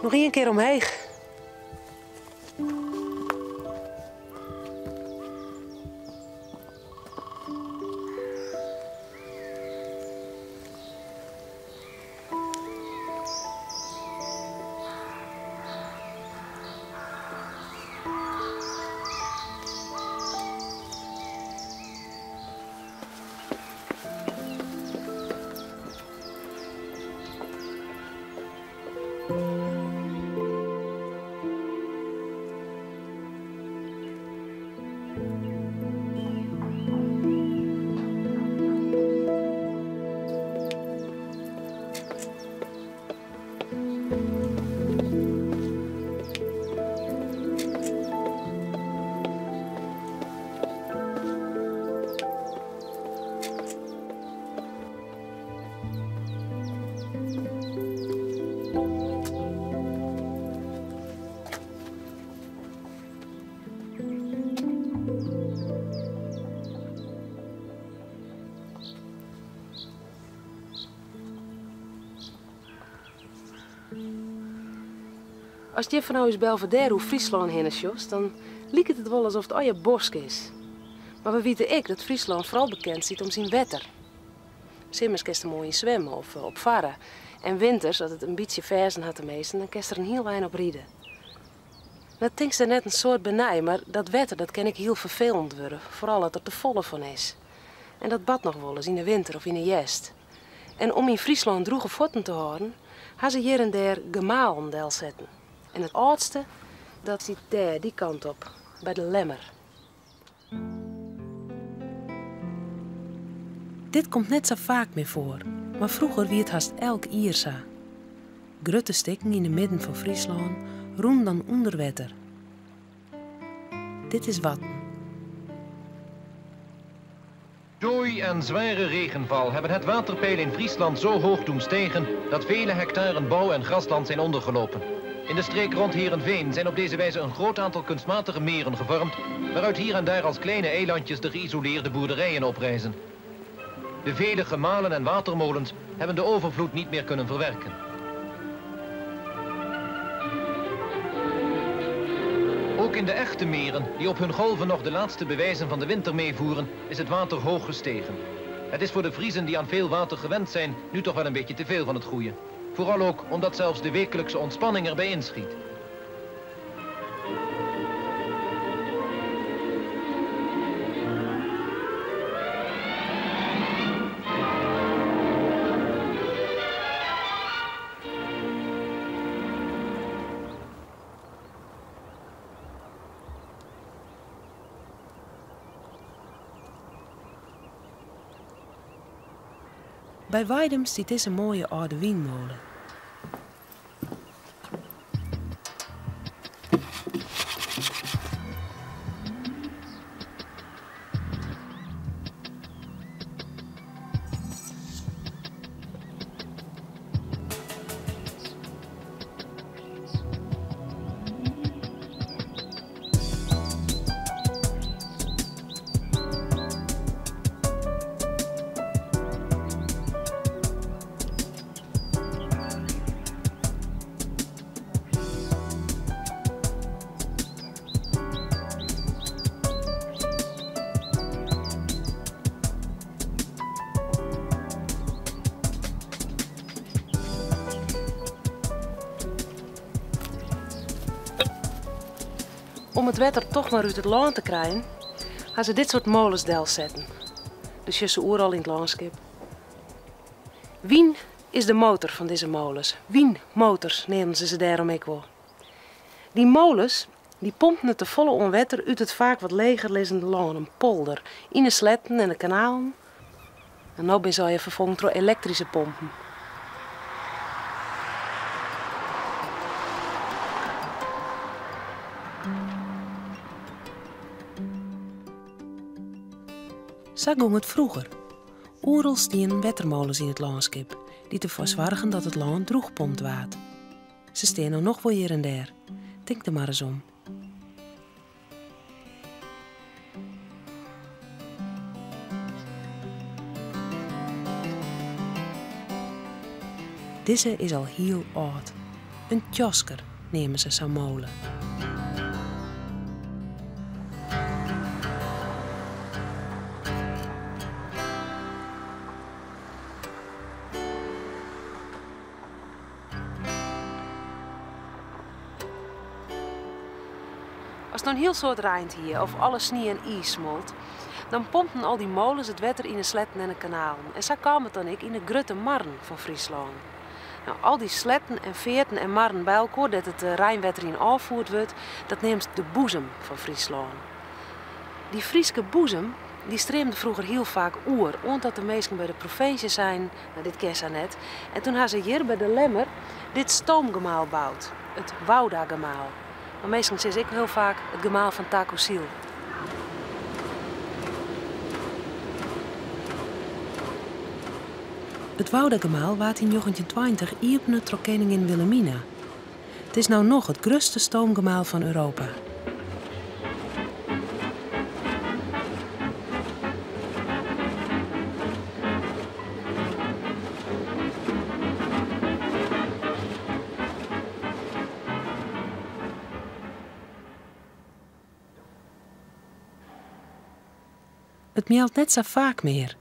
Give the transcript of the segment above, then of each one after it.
Noch ien kear omheech. Ast hjir fanôf ús Belvédère oer Fryslân hinne sjochst, dan liket it wol asof it allegear bosk is. Mar we witte ek dat Fryslân foaral bekend stiet om syn wetter. Simmers kinst der moai yn swimme of op farre. En winters, as it in bytsje ferzen hat teminsten, dan kinst der in hiel ein op ride. No tinkst der net in soad by nei, mar dat wetter dat kin ek hiel ferfelend wurde, foaral as der te folle fan is. En dat bart noch wolris yn 'e winter of yn 'e hjerst. En om yn Fryslân drûge fuotten te hâlden, ha se hjir en dêr gemalen delsetten. En it âldste, dat stiet dêr, dy kant op, by de Lemmer. Dit komt net sa faak mear foar, mar froeger wie it hast elk jier sa. Grutte stikken yn 'e midden fan Fryslân rûnen dan ûnder wetter. Dit is Warten. Dooi en zware regenval hebben het waterpeil in Friesland zo hoog doen stijgen dat vele hectaren bouw- en grasland zijn ondergelopen. In de streek rond Heerenveen zijn op deze wijze een groot aantal kunstmatige meren gevormd, waaruit hier en daar als kleine eilandjes de geïsoleerde boerderijen oprijzen. De vele gemalen en watermolens hebben de overvloed niet meer kunnen verwerken. Ook in de echte meren, die op hun golven nog de laatste bewijzen van de winter meevoeren, is het water hoog gestegen. Het is voor de Friezen die aan veel water gewend zijn, nu toch wel een beetje te veel van het goede. Vooral ook omdat zelfs de wekelijkse ontspanning erbij inschiet. By Weidum stiet dizze moaie âlde wynmole. Om it wetter toch mar út it lân te krijen, ha se dit soart moles delsetten. Do sjochst se oeral yn it lânskip. Wyn is de motor fan dizze moles. Wynmotors neamden se se dêrom ek wol. Dy moles dy pompten it tefolle oan wetter út it faak wat leger lizzende lân, in polder, yn 'e sletten en de kanalen. En no binne se allegear ferfongen troch elektryske pompen. Sa gong it froeger. Oeral stienen wettermoles yn it lânskip, dy't derfoar soargen dat it lân drûchpompt waard. Se stean no noch wol hjir en dêr. Tink der mar ris om. Dizze is al hiel âld. In tjosker neame se sa'n mole. As it no in hiel soad reind hie of alle snie en iis smolt, dan pompten al dy moles it wetter yn 'e sletten en 'e kanalen en sa kaam it dan ek yn 'e grutte marren fan Fryslân. No, al dy sletten en fearten en marren by elkoar dêr't it reinwetter yn ôffierd wurdt, dat neamst de boezem fan Fryslân. Dy Fryske boezem dy streamde froeger hiel faak oer, oant dat de minsken by de provinsje seinen, no dit kin sa net. En toen ha se hjir by De Lemmer dit stoomgemaal boud, it Woudagemaal. Mar minsken sizze ek hiel faak it gemaal fan Tacozijl. It Woudagemaal waard yn 1920 iepene troch keningin Wilhelmina. It is no noch it grutste stoomgemaal fan Europa. It mealt net sa faak mear.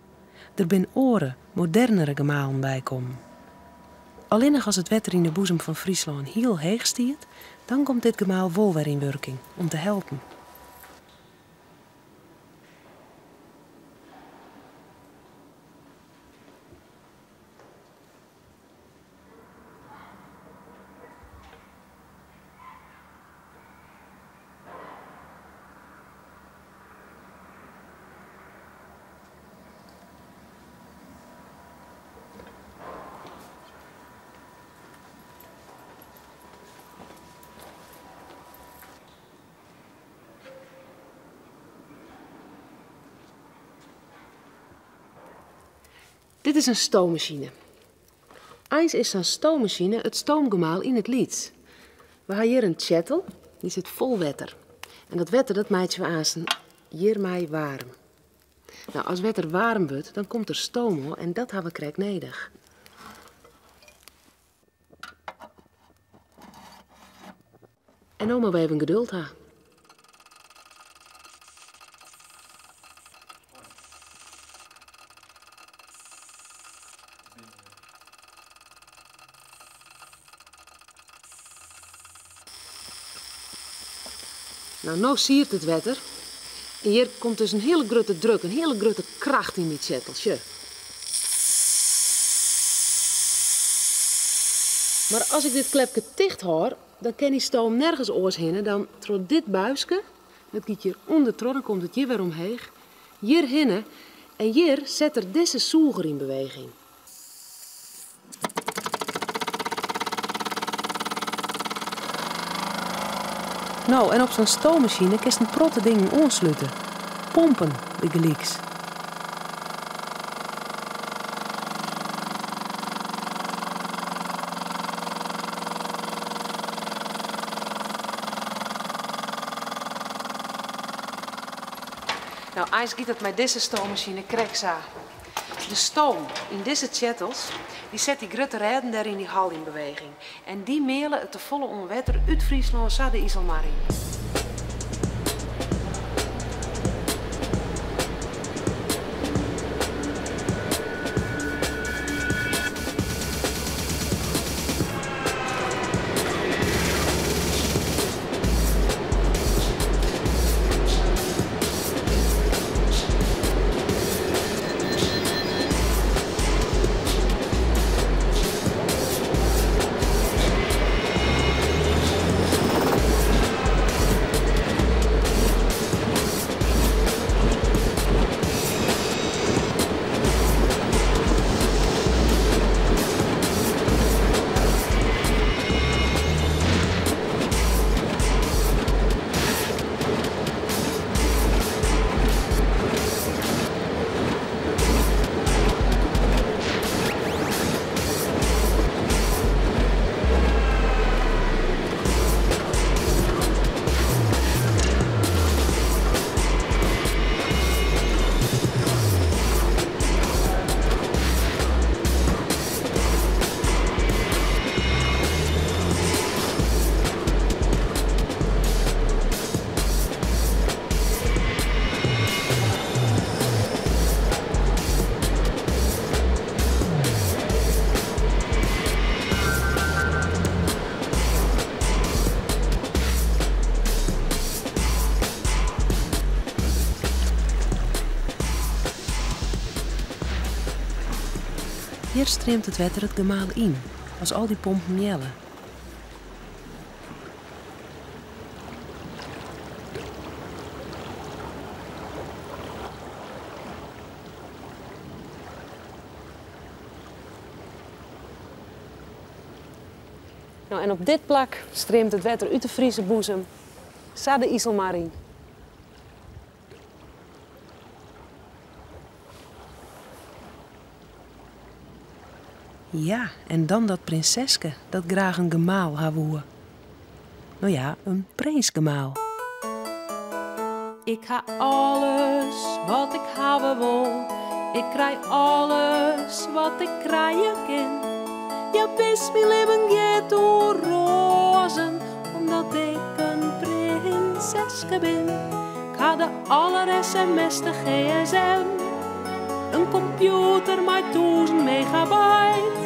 Der bin oare, modernere gemalen bykommen. Allinnich as it wetter yn de boezem fan Fryslân hiel heech stiet, dan komt dit gemaal wol wer yn wurking om te helpen. Dit is in stoommasine. Eins is sa'n stoommasine it stoomgemaal yn it lyts. We ha hjir in tsjettel, dy sit fol wetter. En dat wetter dat meitsje we aansten hjirmei waarm. No, as wetter waarm wurdt, dan komt der stoom ôf en dat ha we krekt nedich. En no moatte we even geduld ha. No, no siert it wetter. En hjir komt dus in hiele grutte druk, in hiele grutte kracht yn dy tsjettel. Sjoch. Mar as ik dit klepke ticht hâld, dan kin dy stoom nergens oars hinne dan troch dit buiske. Dat giet hjir ûndertroch, dan komt it hjir wer omheech. Hjir hinne en hjir set er dizze sûger yn beweging. No, en op sa'n stoommasine kinst in protte dingen oanslute. Pompen, bygelyks. No, eins giet it mei dizze stoommasine krekt sa. De stoom yn dizze tsjettels, dy set dy grutte rêden dêr yn dy hal yn beweging. En dy meale it tefolle oan wetter út Fryslân sa de Iselmar yn. Hjir streamt it wetter it gemaal yn, as al dy pompen jelle. No, en op dit plak streamt it wetter út de Friese boezem sa de Iselmar yn. Ja, en dan dat prinseske dat graach in gemaal ha woe. No ja, in prinsgemaal. Ik ha alles wat ik hawwe wol. Ik krij alles wat ik krije kin. Ja, wis, myn libben giet oer roazen, omdat ik in prinseske bin. Ik ha de aller-smste gsm, in kompjûter mei 1000 megabyte.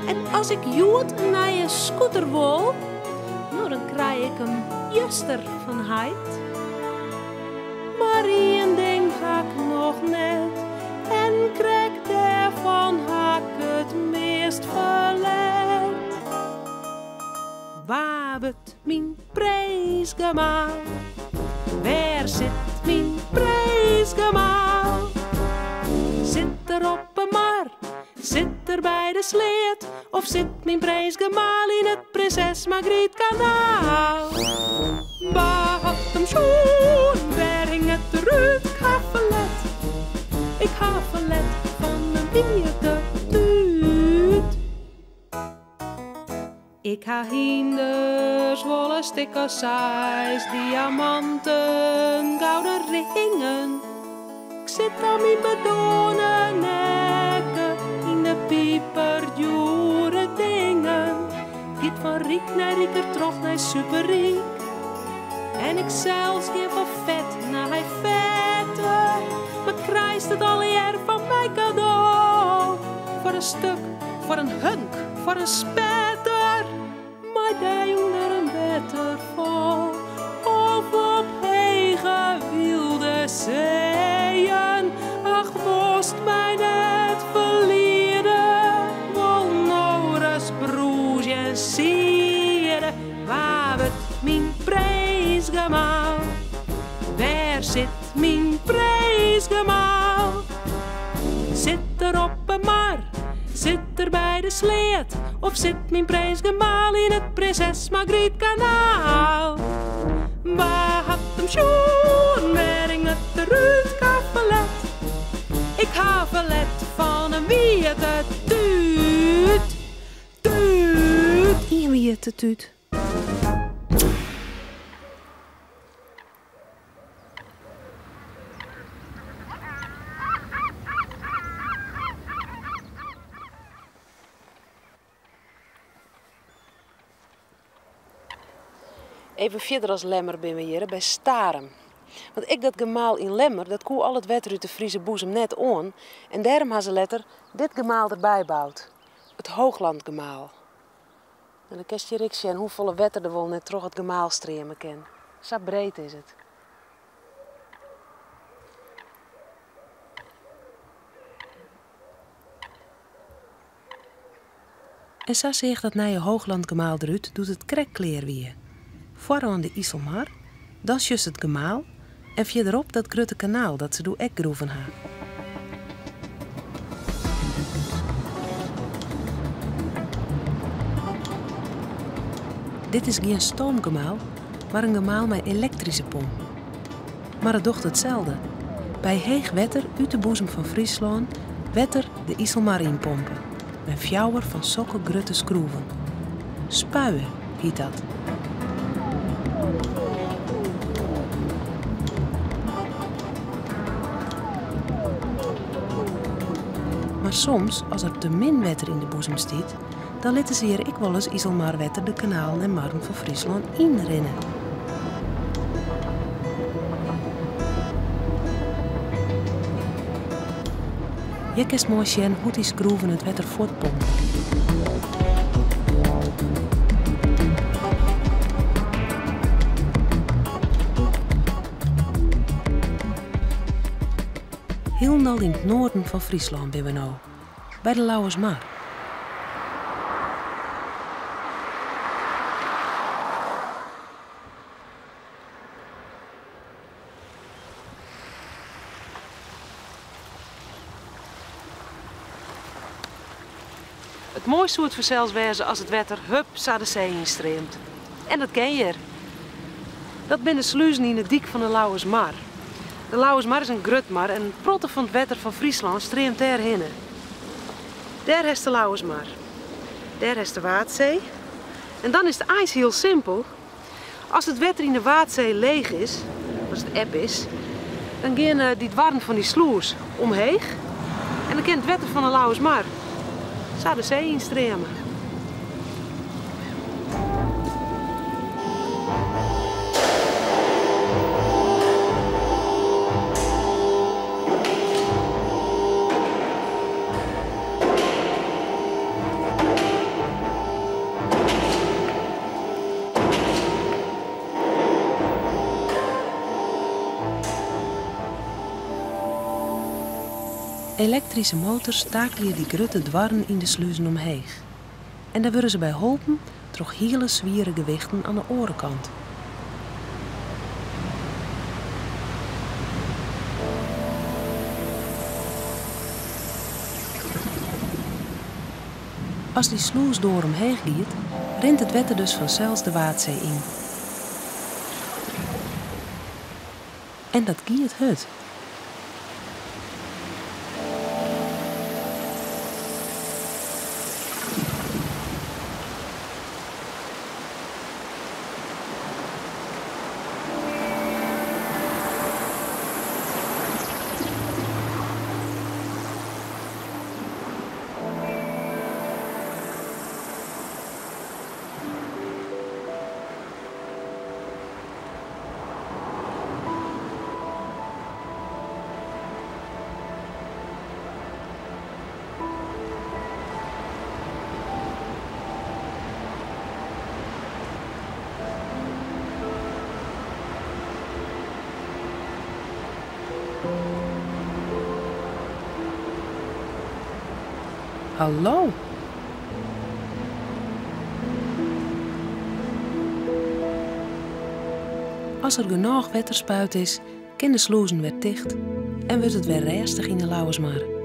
En as ik hjoed in nije scooter wol, no dan krij ik 'm juster fan heit. Mar ien ding ha ik noch net en krekt dêrfan ha ik it meast ferlet. Wa wurdt myn prinsgemaal? Wêr sit myn prinsgemaal? Sit er op 'e mar? Sit er by de sleat? Of sit myn prinsgemaal yn it Prinses Margrietkanaal? Wa hat him sjoen? Wêr hinget er út? Ik ha ferlet. Ik ha ferlet fan in wiete tút. Ik ha hynders, wol in stik as seis, diamanten, gouden ringen. Ik sit oan myn bedoarne nekke yn de piperdjoere dingen. Giet fan ryk nei riker troch nei superryk. En ik sels gean fan fet nei fetter. Mar krijst it allegear fan my kado. Foar in stuk, foar in hunk, foar in spetter. Mei dy ûnder in wetterfal of op hege wylde seeën. Ach, wolst my net ferliede, wol no ris brûzje en siede. Wa wurdt myn prinsgemaal? Wêr sit myn prinsgemaal? Sit er op 'e mar? Sit er by de sleat? Of sit myn prinsgemaal yn it Prinses Margrietkanaal? Wa hat him sjoen? Wêr hinget er út? Ik ha ferlet. Ik ha ferlet fan in wiete tút. Tút. Ien wiete tút. Even fierder as Lemmer binne we hjir by Starum. Want ek dat gemaal yn Lemmer, dat koe al it wetter út de Friese boezem net oan en dêrom ha se letter dit gemaal derby boud, it Hooglandgemaal. En dan kinst hjir ek sjen hoefolle wetter der wol net troch it gemaal streame kin. Sa breed is it. En sa seach dat nije Hooglandgemaal derút doe't it krekt klear wie. Foaroan de Iselmar, dan sjochst it gemaal en fierderop dat grutte kanaal dat se doe ek groeven ha. Dit is gjin stoomgemaal, mar in gemaal mei elektryske pompen. Mar it docht itselde. By heech wetter út de boezem fan Fryslân wetter de Iselmar ynpompe mei fjouwer fan sokke grutte skroeven. Spuie hyt dat. Mar soms, as der te min wetter yn de boezem stiet, dan litte se hjir ek wolris Iselmarwetter de kanalen en marren fan Fryslân ynrinne. Hjir kinst moai sjen hoe't dy skroeven it wetter fuortpompe. Hielendal yn it noarden fan Fryslân binne we no. By de Lauwersmar. It moaiste soe it fansels wêze as it wetter hup sa de see yn streamt. En dat kin hjir. Dat binne de sluzen yn de dyk fan de Lauwersmar. De Lauwersmar is in grut mar en in protte fan it wetter fan Fryslân streamt dêr hinne. Dêr hast de Lauwersmar. Dêr hast de Waadsee. En dan is it eins hiel simpel. As it wetter yn de Waadsee leech is, as it eb is, dan geane dy doarren fan dy slûs omheech en dan kin it wetter fan de Lauwersmar sa de see ynstreame. Elektryske motors takelje dy grutte doarren yn de sluzen omheech. En dêr wurde se by holpen troch hiele swiere gewichten oan de oare kant. As dy slûsdoar omheech giet, rint it wetter dus fansels de Waadsee yn. En dat giet hurd. Hallo. As der genôch wetter spuid is, kin de slûzen wer ticht en wurdt it wer rêstich yn de Lauwersmar.